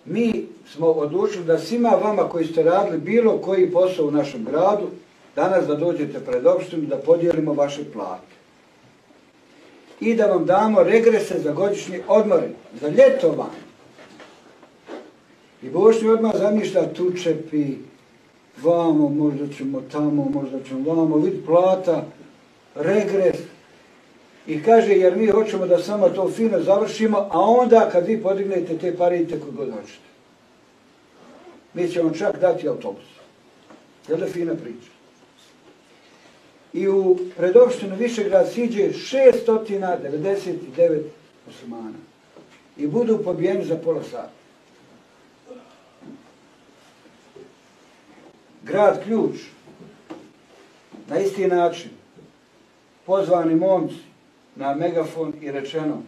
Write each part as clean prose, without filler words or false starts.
mi smo odlučili da svima vama koji ste radili bilo koji posao u našem gradu, danas da dođete pred opštinu da podijelimo vaše plate. I da vam damo regrese za godišnje odmore, za ljetovanje. I godišnji odmor zamišlja tučepi, vamo, možda ćemo tamo, možda ćemo vamo, vidi plata, regres. I kaže, jer mi hoćemo da samo to fino završimo, a onda kad vi podignete te pare, idite kod god hoćete. Mi ćemo čak dati autobus. Jel da fina priča? I u predopštinu Višegrad siđe 699 muslimana. I budu pobijeni za pola sata. Grad Ključ, na isti način, pozvani momci na megafon i rečeno,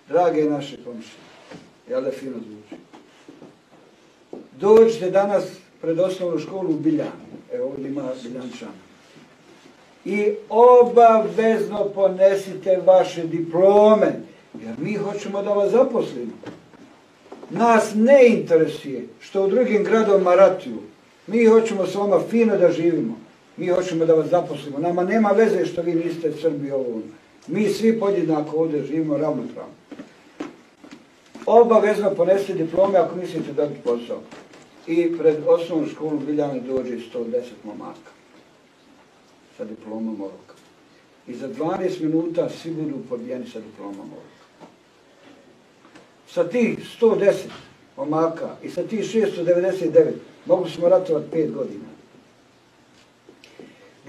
drage naše komšije, jel da fino zvuči, dođite danas pred osnovnu školu u Biljanu, evo ovdje ima Biljančana, i obavezno ponesite vaše diplome, jer mi hoćemo da vas zaposlimo. Nas ne interesuje što u drugim gradovima ratuju. Mi hoćemo s vama fino da živimo. Mi hoćemo da vas zaposlimo. Nama nema veze što vi niste Srbi ovo. Mi svi podjednako ovdje živimo ravnopravno. Obavezno ponesite diplome ako mislite dobiti posao. I pred osnovnu školu Biljane dođe 110 momaka sa diplomom oruka. I za 12 minuta svi budu pobijeni sa diplomom oruka. Sa tih 110 momaka i sa tih 699 mogli smo ratovati 5 godina.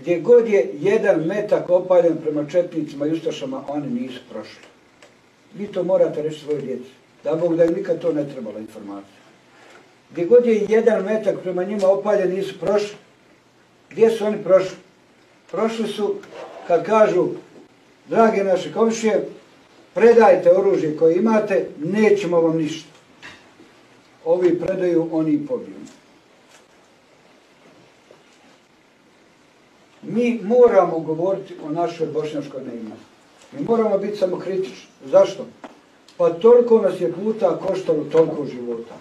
Gdje god je jedan metak opaljen prema četnicima i ustašama, oni nisu prošli. Vi to morate reći svoje djeci. Da Bog da im nikad to ne trebala informacija. Gdje god je jedan metak prema njima opaljen, nisu prošli. Gdje su oni prošli? Prošli su kad kažu, drage naše komšije, predajte oružje koje imate, nećemo vam ništa. Ovi predaju, oni pobiju. Mi moramo govoriti o našoj bošnjačkoj neimnosti. Mi moramo biti samokritični. Zašto? Pa toliko nas je puta koštalo toliko života.